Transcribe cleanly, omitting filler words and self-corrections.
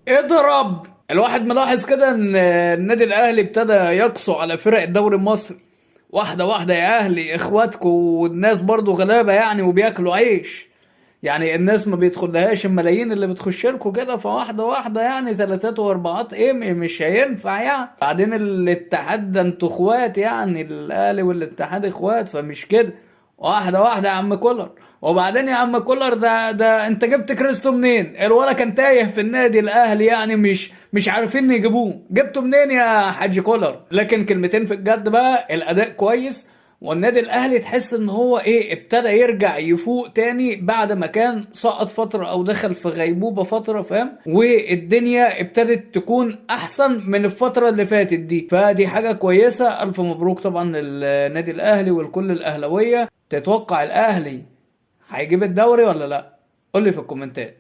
اضرب. الواحد ملاحظ كده ان النادي الاهلي ابتدى يقسو على فرق الدوري المصري. واحدة واحدة يا اهلي، اخواتكم والناس برضو غلابة يعني وبياكلوا عيش، يعني الناس ما بيدخلهاش الملايين اللي بتخش لكم كده، فواحدة واحدة يعني، تلاتات واربعات ايه مش هينفع يعني. بعدين الاتحاد ده انتوا اخوات يعني، الاهلي والاتحاد اخوات، فمش كده. واحدة واحدة يا عم كولر. وبعدين يا عم كولر ده انت جبت كريستو منين؟ الولا كان تايه في النادي الاهلي يعني، مش عارفين يجيبوه، جبته منين يا حاج كولر؟ لكن كلمتين في الجد بقى، الاداء كويس، والنادي الاهلي تحس ان هو ايه، ابتدى يرجع يفوق تاني بعد ما كان سقط فترة او دخل في غيبوبة فترة، فاهم؟ والدنيا ابتدت تكون احسن من الفترة اللي فاتت دي، فدي حاجة كويسة. الف مبروك طبعا للنادي الاهلي ولكل الاهلاوية. تتوقع الاهلي هيجيب الدوري ولا لا؟ قول لي في الكومنتات.